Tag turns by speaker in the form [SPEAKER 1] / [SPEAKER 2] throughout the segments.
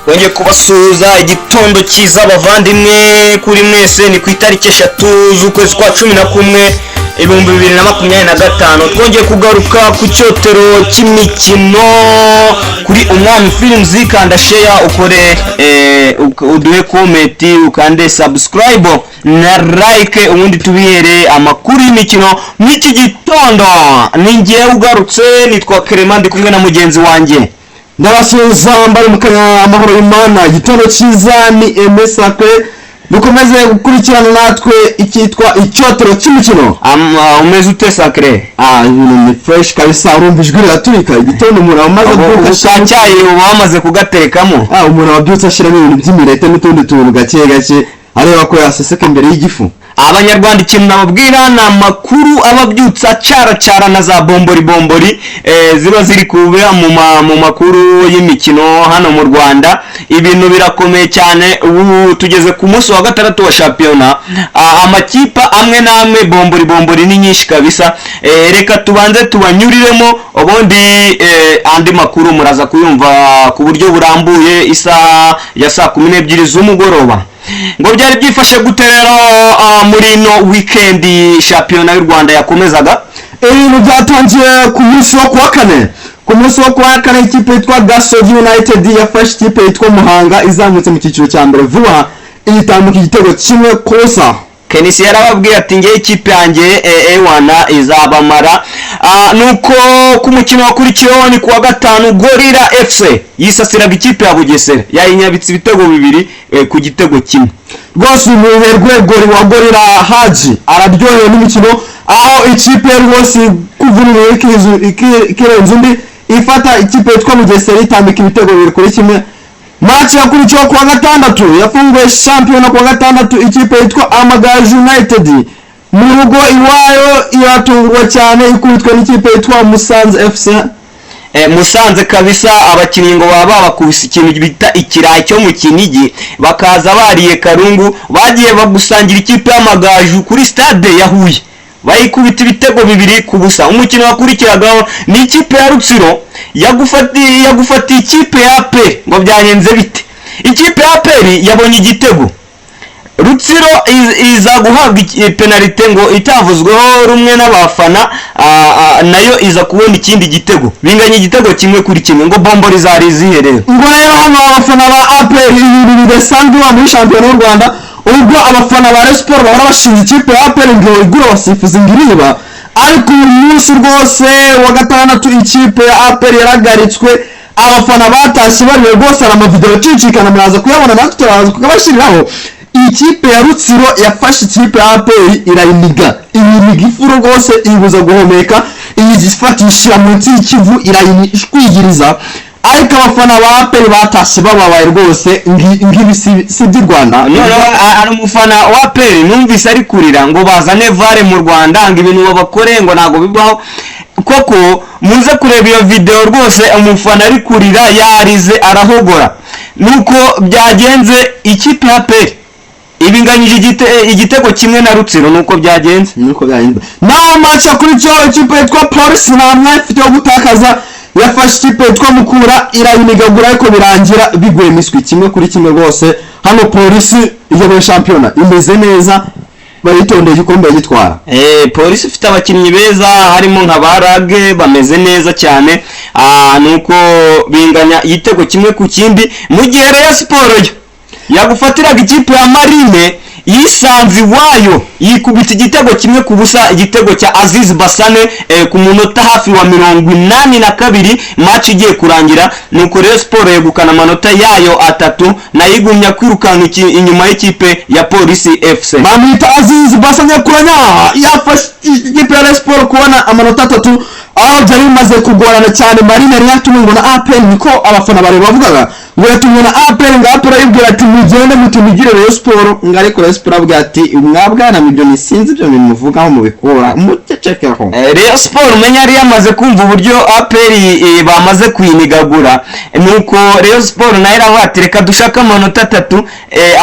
[SPEAKER 1] Twongeye kubasuhuza, igitondo cyiza abavandimwe kuri mwese. Ni ku itariki 3 z'ukwezi kwa 11 2025. Twongeye kugaruka ku cyotero cy'imikino kuri Umwami Films. Kanda share, ukore uduhe comment, ukande subscribe na like, ubundi tubihere amakuru y'imikino mw'iki gitondo. Ni ngewe ugarutse, nitwa Clement, ndi kumwe na mugenzi wanjye.
[SPEAKER 2] Ndabasuhuza mbari mu kanya, amahoro y'Imana, igitondo cyiza. Ni Emesakwe, dukomeze gukurikirana natwe icyitwa icyotero cy'imikino.
[SPEAKER 1] Umeze ute, Sacre?
[SPEAKER 2] Ah, ibintu ni fresh kabisa. Urumva ijwi riraturika, igitondo umuntu aba amaze kubyuka.
[SPEAKER 1] Ubu cyayi uba wamaze kugatekamo?
[SPEAKER 2] Ah, umuntu wabyutse ashyiramo ibintu by'imirete n'utundi tuntu gake gake, areba ko yaseseka imbere y'igifu.
[SPEAKER 1] Abanyarwanda, ikintu nababwira ni amakuru ababyutsa caracara na za bombori bombori ziba ziri kuba mu makuru y'imikino hano mu Rwanda. Ibintu birakomeye cyane. Ubu tugeze ku munsi wa gatandatu wa shampiyona. Amakipe amwe n'amwe bombori bombori ni nyinshi kabisa. Reka tubanze tubanyuriremo, ubundi andi makuru muraza kuyumva ku buryo burambuye isaha ya saa 12 z'umugoroba. Ngo byari byifashe gute rero muri ino weekend shampiyona y'u Rwanda yakomezaga?
[SPEAKER 2] Ibintu byatangiye ku munsi wo kuwa kane. Ku munsi wo kuwa kane, ikipe yitwa Gasogi United yafashe ikipe yitwa Muhanga izamutse mu cyiciro cya mbere vuba, iyitambuka igitego 1-0.
[SPEAKER 1] KNC yarababwiye ati: "Ngewe ikipe yanjye ewana izabamara." Nuko ku mukino wakurikiyeho ni kuwa gatanu, Gorilla FC yisasiraga ikipe ya Bugesera, yayinyabitse ibitego 2 ku gitego 1.
[SPEAKER 2] Rwose uyu muherwe gori wa Gorilla Haji araryohewe n'imikino, aho ikipe rwose kuvunira ikirenza undi, ifata ikipe yitwa Bugesera itambika ibitego 2-1. Match yakurikiyeho kuwa gatandatu, yafunguye shampiyona kuwa gatandatu, ikipe yitwa Amagaju United mu rugo iwayo iratungurwa cyane, ikubitwa n'ikipe yitwa Musanze FC.
[SPEAKER 1] Musanze kabisa, abakinnyi ngo baba babakubise ikintu bita ikirayi cyo mu Kinigi, bakaza bariye karungu, bagiye bagusangira ikipe y'Amagaju kuri stade ya Huye, bayikubita ibitego 2-0. Umukino wakurikiragaho ni ikipe ya Rutsiro yagufatiye ikipe ya APR. Ngo byagenze bite? Ikipe ya APR yabonye igitego, Rutsiro iza guhabwa penalite ngo itavuzweho rumwe n'abafana, nayo iza kubona ikindi gitego, binganya igitego 1-1. Ngo bombori zari izihe rero?
[SPEAKER 2] Ngo rero hano abafana ba APR, ibintu bidasanzwe biba muri shampiyona y'u Rwanda, ubwo abafana ba Rayon Sports bahora bashinja ikipe ya APR ngo igura abasifuzi, ngo iriba, ariko uyu munsi rwose wa gatandatu ikipe ya APR yaragaritswe, abafana batashye bariwe rwose. Hari amavideo acicikana, muraza kuyabona, natwe turaza kukabashyiriraho. Ikipe ya Rutsiro yafashe ikipe ya APR irayiniga, iyiniga ifuro rwose, iyibuza guhumeka, iyifatishira munsi y'ikivu, irayishwigiriza. Ariko abafana ba APR batashye bababaye rwose, ngibi si iby'u Rwanda.
[SPEAKER 1] Noneho hari umufana wa APR numvise ari kurira ngo bazane VAR mu Rwanda, ngo ibintu babakore ngo ntabwo bibaho koko. Muze kureba iyo video rwose, umufana ari kurira, yarize arahogora. Nuko byagenze, ikipe ya APR ibinganyije igitego 1 na Rutsiro, nuko byagenze.
[SPEAKER 2] Nuko byagenze. Naho match yakurikiyeho, ikipe yitwa Polisi nta mwanya ifite wo gutakaza, yafashe ikipe yitwa Mukura irayinigagura, ariko birangira biguye miswi 1-1 rwose. Hano Polisi iyoboye shampiyona, imeze neza, bayitondeye, igikombe yagitwara.
[SPEAKER 1] Polisi ifite abakinnyi beza, harimo nka Barage, bameze neza cyane. Nuko binganya igitego 1-1, mu gihe Rayon Sports yo yagufatiraga ikipe ya Marine yisanze iwayo, yikubita igitego 1-0, igitego cya Aziz Basane ku munota hafi wa 82, match igiye kurangira. Nuko Rayon Sports yegukana amanota yayo atatu, nayo igumya kwirukanka inyuma y'ikipe ya Polisi FC.
[SPEAKER 2] Bamwita Aziz Basane kuranya, yafashe ikipe ya Rayon Sports kubona amanota 3, aho byari bimaze kugorana cyane. Marine yari yatumwe ngo na APR, niko abafana bari bavugaga ngo yatumwe na APR, ngo APR ayibwira ati: "Mugende mutumigire Rayon Sports." Ngo ariko Rayon Sports avuga ati: "Mwabwana, ibyo ni sinzi ibyo bintu muvugaho mubikura mucecekeho."
[SPEAKER 1] Rayon Sports umenya yari yamaze kumva uburyo APR bamaze kuyinigagura, nuko Rayon Sports nayo iravuga ati: "Reka dushake amanota 3,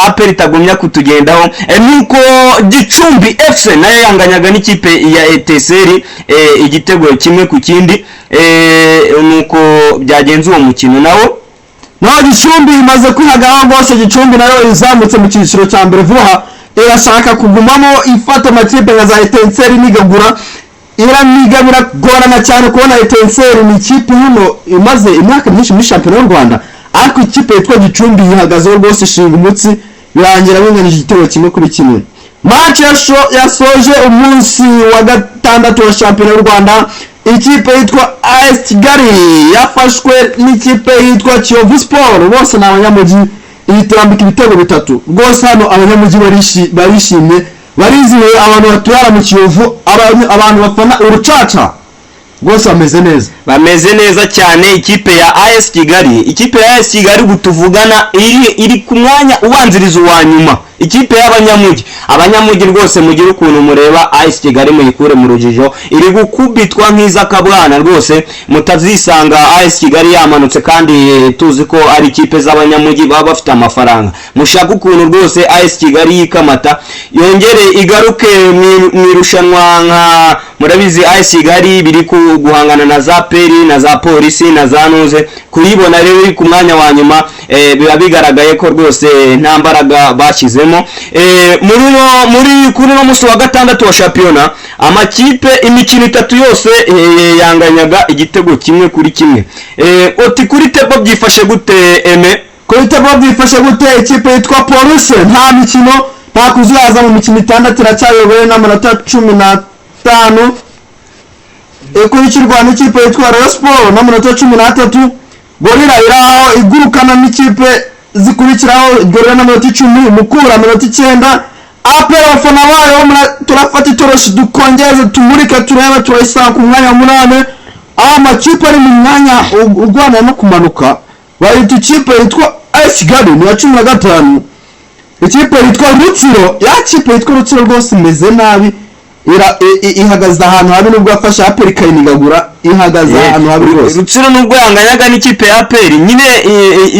[SPEAKER 1] APR itagumya kutugendaho." Nuko Gicumbi FC nayo yanganyaga n'ikipe ya Etincelles igitego 1-1. Nuko byagenze uwo mukino nawo.
[SPEAKER 2] Naho Gicumbi imaze kwihagararaho rwose. Gicumbi nayo izamutse mu cyiciro cya mbere vuba, irashaka kugumamo, ifata amakipe nka za Etincelles inigagura, iraniga. Biragorana cyane kubona Etincelles, ni ikipe hano imaze imyaka myinshi muri shampiyona y'u Rwanda, ariko ikipe yitwa Gicumbi yihagazeho rwose, ishinga umutsi, birangira binganyije igitego 1-1. Match yasoje umunsi wa gatandatu wa shampiyona y'u Rwanda, ikipe yitwa AS Kigali yafashwe n'ikipe yitwa Kiyovu Sport, bose ni abanyamujyi, iyiturambika ibitego bitatu. Rwose hano abanyamujyi barishimye, barizihiwe. Abantu batuyara mu Kiyovu, abantu bafana urucaca rwose bameze neza.
[SPEAKER 1] Bameze neza cyane. Ikipe ya AS Kigali, ikipe ya AS Kigali ubu tuvugana iri ku mwanya ubanziriza uwa nyuma. Ikipe y'abanyamujyi, abanyamujyi rwose mugire ukuntu mureba AS Kigali muyikure mu rujijo, iri gukubitwa nk'iz'akabwana rwose. Mutazisanga AS Kigali yamanutse kandi tuzi ko ari ikipe z'abanyamujyi baba bafite amafaranga. Mushaka ukuntu rwose AS Kigali yikamata, yongere igaruke mu irushanwa. Nka murabizi, AS Kigali biri guhangana na za APR na za Polisi na za Nuze. Kuyibona rero iri ku mwanya wa nyuma, biba bigaragaye ko rwose nta mbaraga bashyizemo. Muri kuri uno munsi wa gatandatu wa shampiyona, amakipe imikino itatu yose yanganyaga igitego 1-1. Oti kuri table byifashe gute, Eme?
[SPEAKER 2] Kuri table byifashe gute? Ikipe yitwa Police nta mikino, nta kuzuyaza, mu mikino itandatu iracyayoboye n'amanota 15, ikurikirwa n'ikipe yitwa Rayon Sport n'amanota 13. Gorilla iri aho igurukana n'ikipe zikurikiraho, Gorilla n'amanota 10, Mukura amanota 9. APR, abafana bayo turafata itoroshi dukongeze tumurike turebe, turayisanga ku mwanya wa munani, aho amakipe ari mu mwanya urwana no kumanuka. Bayita ikipe yitwa AS Kigali ni iya 15. Ikipe yitwa Rutsiro, ya kipe yitwa Rutsiro rwose imeze nabi, ihagaze ahantu habi, nubwo yafashe APR ikayinigagura, ihagaze ahantu habi rwose.
[SPEAKER 1] Rutsiro nubwo yanganyaga n'ikipe ya APR nyine,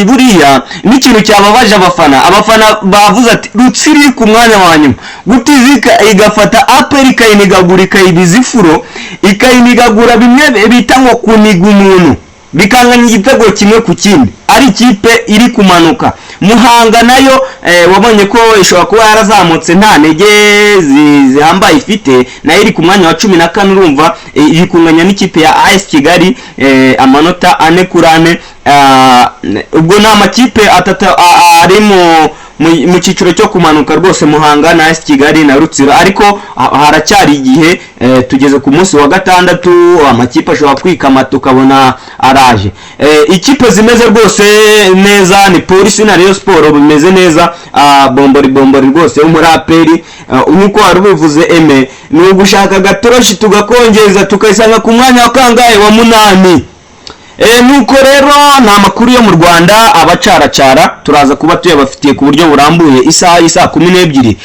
[SPEAKER 1] buriya n'ikintu cyababaje abafana, abafana bavuze ati: "Rutsiro iri ku mwanya wa nyuma gutizika igafata APR ikayinigagura, ikayibiza ifuro, ikayinigagura," bimwe bita ngo kuniga umuntu, bikanganya igitego 1-1, ari ikipe iri kumanuka. Muhanga nayo wabonye ko ishobora kuba yarazamutse nta ntege zihambaye ifite, nayo iri ku mwanya wa 14. Urumva iri kunganya n'ikipe ya AS Kigali amanota 4-4. Ubwo ni amakipe atatu ari mu cyiciro cyo kumanuka rwose, Muhanga na AS Kigali na Rutsiro. Ariko haracyari igihe, tugeze ku munsi wa gatandatu, amakipe ashobora kwikamata ukabona araje. Ikipe zimeze rwose neza ni Polisi na Rayon Sport, bimeze neza. Bombori bombori rwose yo muri APR, nk'uko wari ubivuze Eme, ni ugushaka agatoroshi tugakongeza tukayisanga ku mwanya wa kangahe? Wa munani. Nuko rero ni amakuru yo mu Rwanda abacaracara, turaza kuba tuyabafitiye ku buryo burambuye isaha y'isaa 12.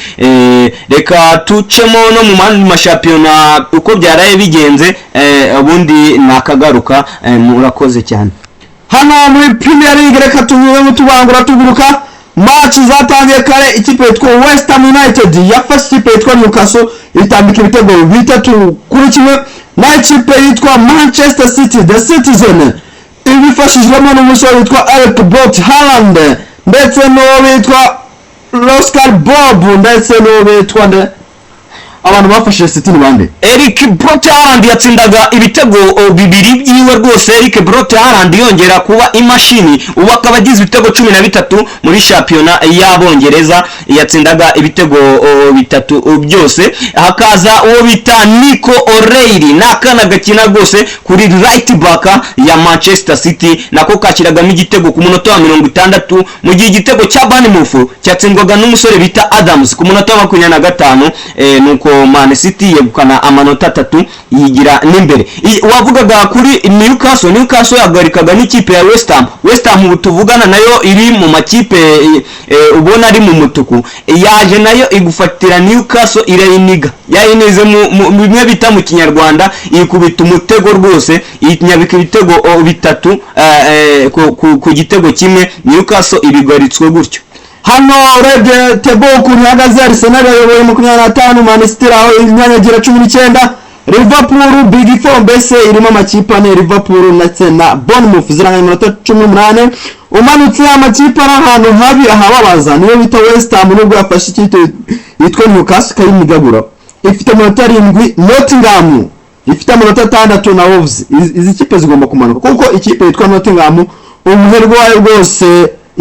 [SPEAKER 1] Reka tucemo no mu mandi mashampiyona uko byaraye bigenze, ubundi nakagaruka. Murakoze cyane.
[SPEAKER 2] Hano muri Premier League, reka tunyuremo tubangura tuguruka. Match zatangiye kare, ikipe yitwa West Ham United yafashe ikipe yitwa Newcastle itambika ibitego 3-1, na ikipe yitwa Manchester City, the Citizen, ibifashijwemo n'umusore witwa Eric Braut Haaland ndetse n'uwo witwa Oscar Bob ndetse n'uwo witwa nde? Abantu bafashije City ni bande?
[SPEAKER 1] Eric Braut Haaland yatsindaga ibitego bibiri byiwe rwose. Eric Braut Haaland yongera kuba imashini, ubu akaba agize ibitego 13 muri shampiyona y'Abongereza. Yatsindaga ibitego bitatu byose. Hakaza uwo bita Nico O'Reilly, ni akana gakina rwose kuri right back ya Manchester City, nako kakiragamo igitego ku munota wa 60, mu gihe igitego cya Bournemouth cyatsindwaga n'umusore bita Adams ku munota wa 25. Nuko Man City yegukana amanota atatu, yigira n'imbere. Wavugaga kuri Newcastle, Newcastle yahagarikaga n'ikipe ya West Ham. West Ham ubu tuvugana nayo iri mu makipe ubona ari mu mutuku. Yaje nayo igufatira Newcastle irayiniga, yayinize mu bimwe bita mu Kinyarwanda ikubita umutego rwose, inyabika ibitego bitatu ku gitego kimwe. Newcastle ibigaritswe gutyo.
[SPEAKER 2] Hano urebye table ukuntu ihagaze, Arsenal yayoboye 25, Man City aho inyanyagira 19, Liverpool, Big Four mbese irimo amakipe ane, Liverpool ndetse na Bournemouth ziranganya iminota 18. Umanutse, amakipe ari ahantu habi ahababaza niyo bita West Ham, nubwo yafashe ikipe yitwa Newcastle ikayimigabura, ifite amanota 7. Nottingham ifite amanota 6 na Wolves. Izi kipe zigomba kumanuka, kuko ikipe yitwa Nottingham umuherwe wayo rwose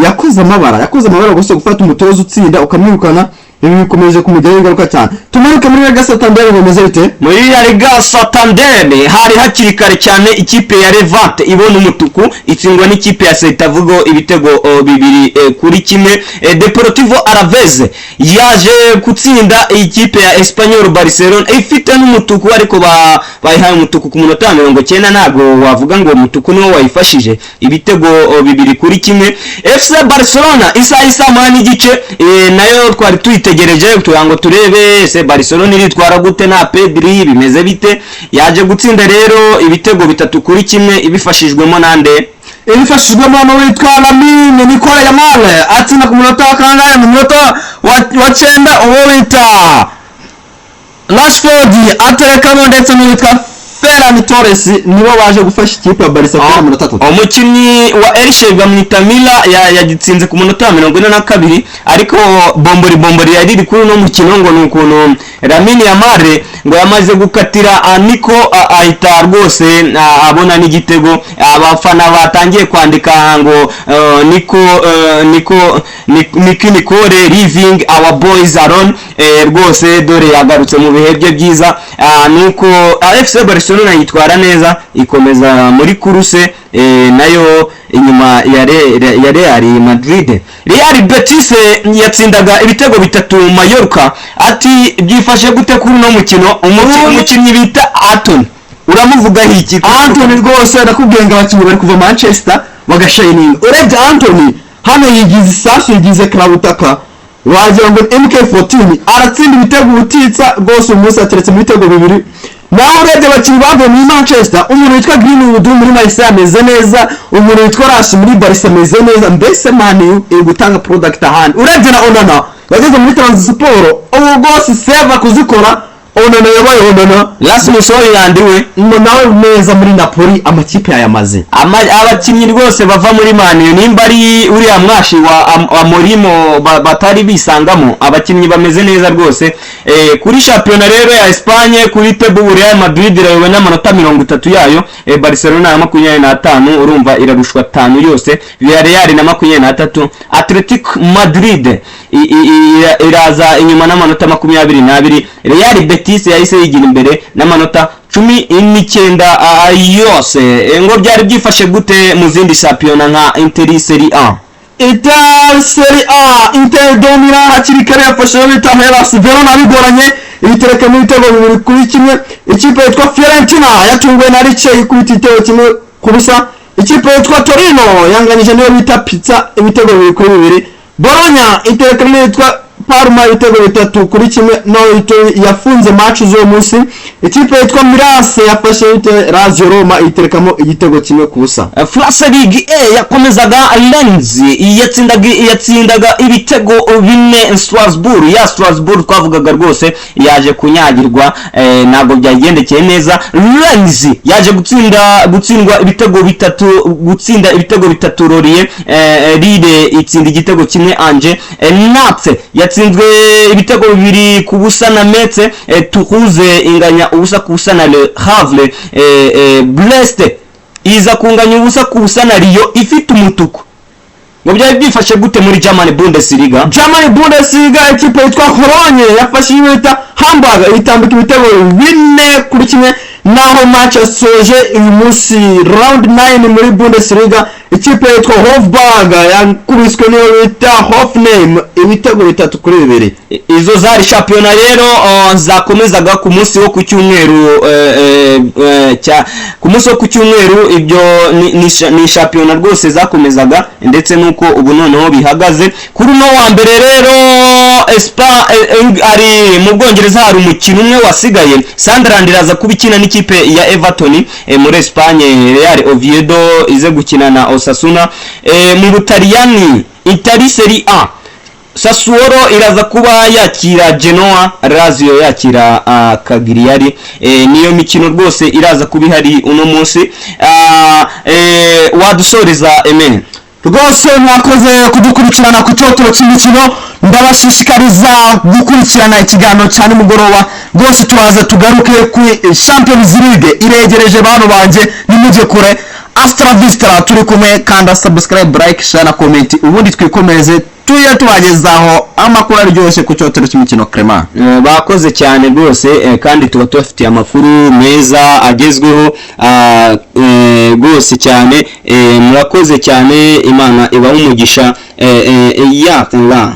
[SPEAKER 2] yakoze amabara, yakoze amabara gusa. Gufata umutoza utsinda ukamwirukana, ibi bikomeje kumugiraho ingaruka cyane. Tumanuke muri Liga Santander, bimeze bite?
[SPEAKER 1] Muri La Liga Santander hari hakiri kare cyane ikipe ya Levante ibona umutuku, itsindwa n'ikipe ya Celta Vigo ibitego 2-1. Deportivo Alaves yaje gutsinda ikipe ya Espanyol Barcelona ifite n'umutuku, ariko bayihaye umutuku ku munota wa 90. Ntabwo wavuga ngo umutuku niwo wayifashije. Ibitego 2-1. FC Barcelona isaha isa 8:30 nayo twari tuyitegereje kugira ngo turebe ese Barcelona iritwara gute na Pedri, bimeze bite. Yaje gutsinda rero ibitego 3-1, ibifashijwemo nande?
[SPEAKER 2] Ibifashijwemo n'uwitwa Lamine Nicola Yamal, atsinda ku munota wa kangahe? Mu munota wa 9, uwo bita Rashford aterekamo, ndetse n'uwitwa Ferran Torres, nibo baje gufasha ikipe ya Barca kubona amanota 3.
[SPEAKER 1] Umukinnyi wa Elche bamwita Mila yagitsinze ku munota wa 42, ariko bombori bombori yari iri kuri uno mukino ngo ni ukuntu Lamine Yamal ngo yamaze gukatira Nico, ahita rwose abona n'igitego. Abafana batangiye kwandika ngo Nico Nico Niki Nicole leaving our boys alone. Rwose dore yagarutse mu bihe bye byiza. Nuko FC Barcelona yitwara neza, ikomeza muri course nayo inyuma ya Real Madrid. Real Betis yatsindaga ibitego 3 Mallorca. Ati byifashe gute kuri uno mukino? Umukinnyi bita Antony uramuvugaho iki?
[SPEAKER 2] Antony rwose ndakubwiye ngo abakinnyi bari kuva Manchester bagashininga. Urebye Antony hano yigize isasu, yigize karabutaka, wagira ngo MK14, aratsinda ibitego ubutitsa rwose. Uyu munsi ateretse mu bitego 2. Naho urebye abakinnyi bavuye muri Manchester, umuntu witwa Greenwood muri Marseille ameze neza, umuntu witwa Rash muri Barca ameze neza. Mbese Man U iri gutanga product ahandi. Urebye na Onana yageze muri Trabzonspor, ubu rwose save kuzikora, Onana yabaye Onana.
[SPEAKER 1] Rasmus Hojlund we?
[SPEAKER 2] Nawe neza muri Napoli, amakipe yayamaze.
[SPEAKER 1] Abakinnyi rwose bava muri Man U, nimba ari uriya mwashi wa Amorim batari bisangamo, abakinnyi bameze neza rwose. Kuri shampiyona rero ya Espagne, kuri table, Real Madrid irayobowe n'amanota 30 yayo, Barcelona ya 25, urumva irarushwa 5 yose, Villarreal na 23, Athletic Madrid iraza inyuma n'amanota 22, Real Betis yahise yigira imbere n'amanota 19 yose. Ngo byari byifashe gute mu zindi shampiyona nka Inter Serie A?
[SPEAKER 2] Inter Serie A, Inter de Milan hakiri kare yafashe iyo bita Hellas Verona bigoranye, ibitereka mu bitego 2-1. Ikipe yitwa Fiorentina yatunguwe na Lecce, ikubita igitego 1-0. Ikipe yitwa Torino yanganyije niyo bita Pisa ibitego 2-2. Bologna itereka niyo yitwa Parma ibitego 3-1, no yafunze match z'uwo munsi. Ikipe yitwa Milan yafashe yitwa Lazio Roma, iterekamo igitego 1-0.
[SPEAKER 1] France Ligue A yakomezaga, Lens yatsindaga ibitego 4 Strasbourg. Ya Strasbourg twavugaga rwose yaje kunyagirwa, ntabwo byagendekeye neza. Lens yaje gutsindwa ibitego 3, gutsinda ibitego 3 Lorient, Lille itsinda igitego 1 Angers, Nantes yatsinzwe ibitego 2-0 na Metz, Toulouse inganya 0-0 na Le Havre, Brest iza kunganya 0-0 na Lyon ifite umutuku. Ngo byari byifashe gute muri Germany Bundesliga?
[SPEAKER 2] Germany Bundesliga, ikipe yitwa Cologne yafashe iyo bita Hamburg, itambika ibitego 4-1. Naho match yasoje uyu munsi round 9 muri Bundesliga, ikipe yitwa Wolfsburg yakubiswe niyo bita Hoffenheim ibitego 3-2.
[SPEAKER 1] Izo zari shampiyona rero zakomezaga ku munsi wo ku cyumweru, ku munsi wo ku cyumweru. Ibyo ni shampiyona rwose zakomezaga, ndetse nuko ubu noneho bihagaze kuri uno wa mbere rero. Espa ari mu Bwongereza hari umukino umwe wasigaye, Sunderland iraza kuba ikina n'ikipe ya Everton. Muri Espagne, Real Oviedo ize gukina na Osasuna. Mu Butaliyani, Italy Serie A, Sassuolo iraza kuba yakira Genoa, Lazio yakira Cagliari. Niyo mikino rwose iraza kuba ihari uno munsi. Wadusoreza, Emene?
[SPEAKER 2] Rwose mwakoze kudukurikirana ku Cyotero cy'Imikino. Ndabashishikariza gukurikirana ikiganiro cya nimugoroba. Rwose turaza tugaruke kuri Champions League, iregereje. Bantu banjye, nimujye kure. Astra Vista, turi kumwe. Kanda subscribe, like, share na comment, ubundi twikomereze, tujye tubagezaho amakuru aryoshye ku Cyotero cy'Imikino. Clement.
[SPEAKER 1] Bakoze cyane rwose, kandi tuba tubafitiye amakuru meza agezweho rwose cyane. Murakoze cyane, Imana ibahe umugisha. Ya Allah.